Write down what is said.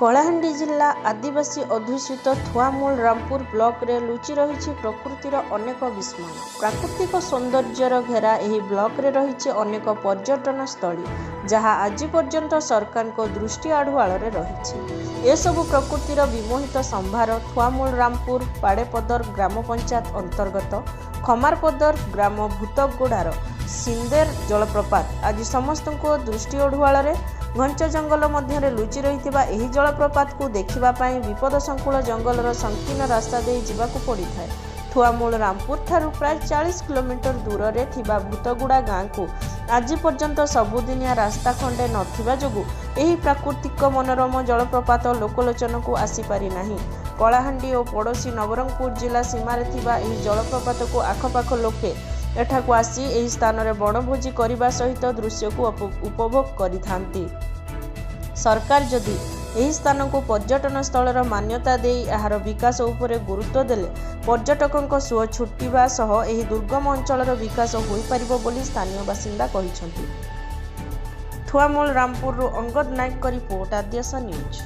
କଳାହାଣ୍ଡି ଜିଲ୍ଲା ଆଦିବାସୀ ଅଧ୍ୟୁଷିତ ଥୁଆମୂଳ ରାମପୁର ବ୍ଲକରେ ଲୁଚି ରହିଛି ପ୍ରକୃତିର ଅନେକ ବିସ୍ମୟ। ପ୍ରାକୃତିକ ସୌନ୍ଦର୍ଯ୍ୟର ଘେରା ଏହି ବ୍ଲକରେ ରହିଛି ଅନେକ ପର୍ଯ୍ୟଟନ ସ୍ଥଳୀ, ଯାହା ଆଜି ପର୍ଯ୍ୟନ୍ତ ସରକାରଙ୍କ ଦୃଷ୍ଟି ଆଢୁଆଳରେ ରହିଛି। ଏସବୁ ପ୍ରକୃତିର ବିମୋହିତ ସମ୍ଭାର ଥୁଆମୂଳ ରାମପୁର ପାଡ଼େପଦର ଗ୍ରାମ ପଞ୍ଚାୟତ ଅନ୍ତର୍ଗତ ଖମାରପଦର ଗ୍ରାମ ଭୂତଗୁଡ଼ାର ସିନ୍ଦେର ଜଳପ୍ରପାତ ଆଜି ସମସ୍ତଙ୍କ ଦୃଷ୍ଟି ଆଢୁଆଳରେ। ଘଞ୍ଚ ଜଙ୍ଗଲ ମଧ୍ୟରେ ଲୁଚି ରହିଥିବା ଏହି ଜଳପ୍ରପାତକୁ ଦେଖିବା ପାଇଁ ବିପଦସଂକୁଳ ଜଙ୍ଗଲର ସଂକୀର୍ଣ୍ଣ ରାସ୍ତା ଦେଇ ଯିବାକୁ ପଡ଼ିଥାଏ। ଥୁଆମୂଳ ରାମପୁରଠାରୁ ପ୍ରାୟ 40 କିଲୋମିଟର ଦୂରରେ ଥିବା ଭୂତଗୁଡ଼ା ଗାଁକୁ ଆଜି ପର୍ଯ୍ୟନ୍ତ ସବୁଦିନିଆ ରାସ୍ତା ଖଣ୍ଡେ ନଥିବା ଯୋଗୁଁ ଏହି ପ୍ରାକୃତିକ ମନୋରମ ଜଳପ୍ରପାତ ଲୋକଲୋଚନକୁ ଆସିପାରିନାହିଁ। କଳାହାଣ୍ଡି ଓ ପଡ଼ୋଶୀ ନବରଙ୍ଗପୁର ଜିଲ୍ଲା ସୀମାରେ ଥିବା ଏହି ଜଳପ୍ରପାତକୁ ଆଖପାଖ ଲୋକେ ଏଠାକୁ ଆସି ଏହି ସ୍ଥାନରେ ବଣଭୋଜି କରିବା ସହିତ ଦୃଶ୍ୟକୁ ଉପଭୋଗ କରିଥାନ୍ତି। ସରକାର ଯଦି ଏହି ସ୍ଥାନକୁ ପର୍ଯ୍ୟଟନ ସ୍ଥଳର ମାନ୍ୟତା ଦେଇ ଏହାର ବିକାଶ ଉପରେ ଗୁରୁତ୍ୱ ଦେଲେ ପର୍ଯ୍ୟଟକଙ୍କ ସୁଅ ଛୁଟିବା ସହ ଏହି ଦୁର୍ଗମ ଅଞ୍ଚଳର ବିକାଶ ହୋଇପାରିବ ବୋଲି ସ୍ଥାନୀୟ ବାସିନ୍ଦା କହିଛନ୍ତି। ଥୁଆମୂଳ ରାମପୁରରୁ ଅଙ୍ଗଦ ନାୟକଙ୍କ ରିପୋର୍ଟ, ଆଦ୍ୟାଶା ନ୍ୟୁଜ୍।